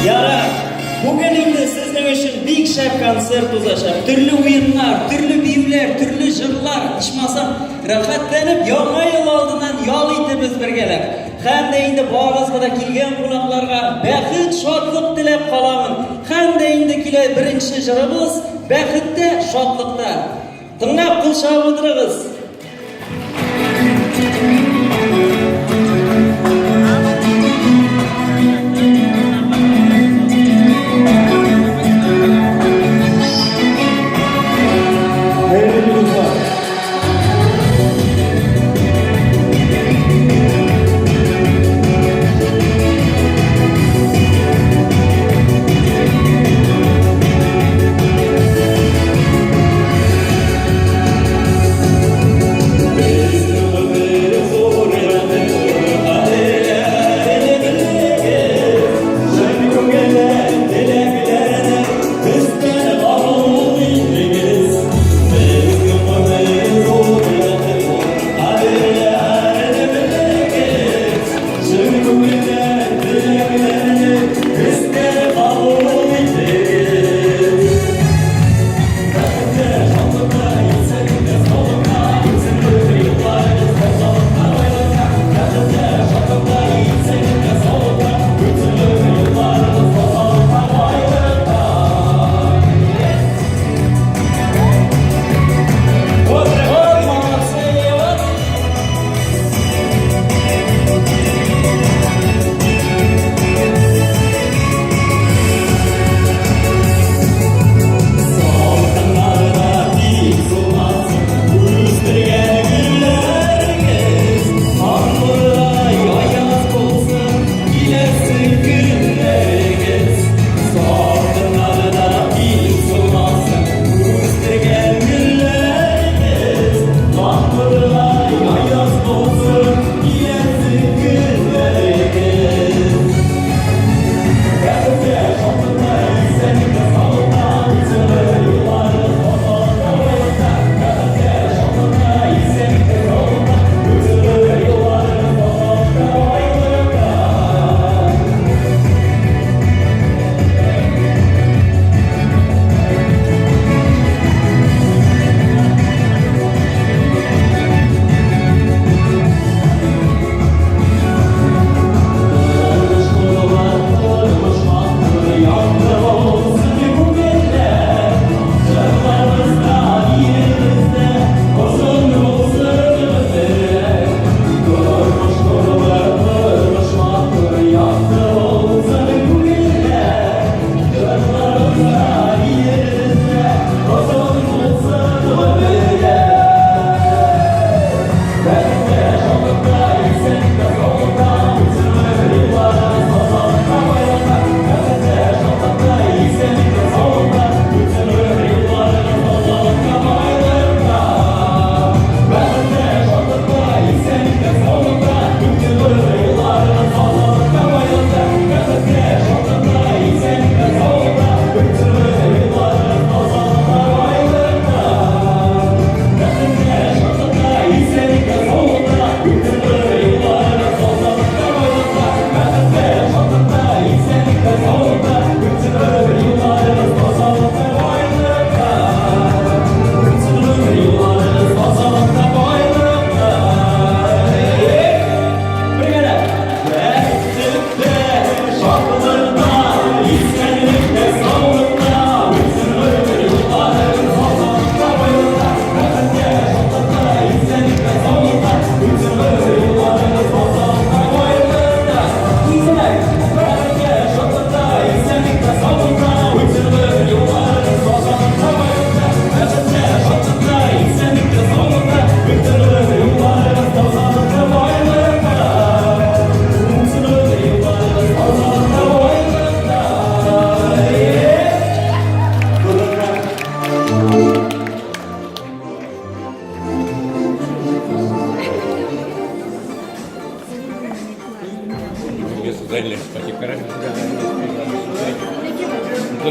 Ярар, бүген инде сезнең өчен бик шәп концерт узачак. Төрле уеннар, төрле биюләр, төрле җырлар, ичмасам, рәхәтләнеп Яңа ел алдыннан ял итебез бергәләп. Һәм дә инде барыгызга да килгән кунакларга бәхет, шатлык теләп каламын. Һәм дә инде килә беренче җырыбыз, Бәхеттә, шатлыкта. Тыңлап кул чабып утырыгыз. Хәерле дуслар! Вот, молодцы! Вот.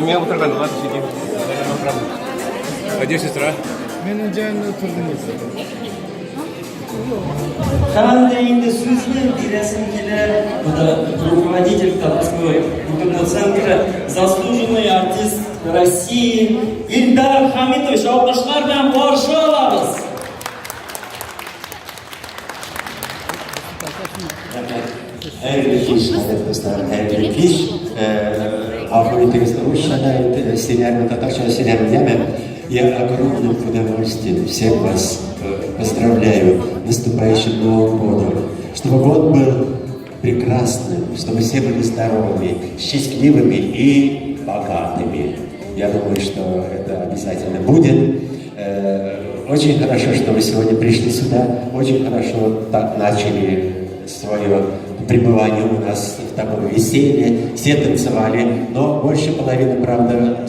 Мин утырган, ладно, сидим. А где сестра? Менин жанында турдуңуз. Һәм дә инде сүзне бирәсем килә. Бу руководитель Татарского культурного центра, заслуженный артист России Илдар Хамитович. Алкышлар белән каршы алабыз. Хәерле кич, хәерле дуслар, хәерле кич. Гафу итегез, русча да сөйләрмен, татарча да сөйләрмен, яме. Я огромным удовольствием всех вас поздравляю наступающим Новым годом. Чтобы год был прекрасным, чтобы все были здоровыми, счастливыми и богатыми. Я думаю, что это обязательно будет. Очень хорошо, что вы сегодня пришли сюда. Очень хорошо так начали свое пребывание у нас в таком веселье. Все танцевали, но больше половины, правда,